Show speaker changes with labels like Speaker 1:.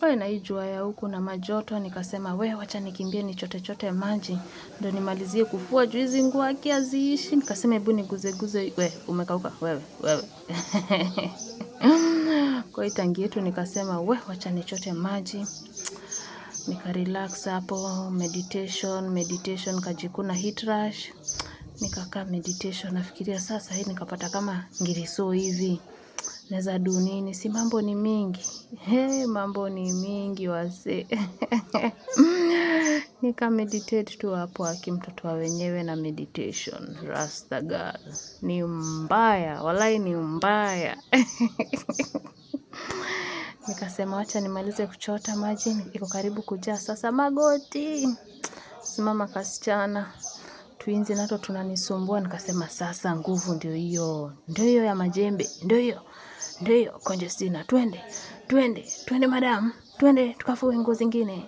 Speaker 1: Oe, na hii jua ya huku na majoto, nikasema we, wacha nikimbie nichote chote maji ndo nimalizie kufua juu hizi nguo haki haziishi. Nikasema hebu niguzeguze. We, umekauka wewe wewe. Kwa hii tangi yetu nikasema we, wacha nichote maji nikarelax hapo, meditation meditation, kajikuna heat rush, nikakaa meditation, nafikiria sasa hii nikapata kama ngiriso hivi naweza do nini? Si mambo ni mingi. He, mambo ni mingi wase. Nika meditate tu hapo, aki mtoto wa wenyewe na meditation. Rasta girl ni mbaya, walai ni mbaya. Nikasema wacha nimalize kuchota maji, iko karibu kujaa sasa. Magoti, simama kasichana, twinzi nato tunanisumbua. Nikasema sasa nguvu ndio hiyo, ndio hiyo ya majembe, ndio hiyo, ndio hiyo. Conjestina, twende twende twende, madam, twende tukafue nguo zingine.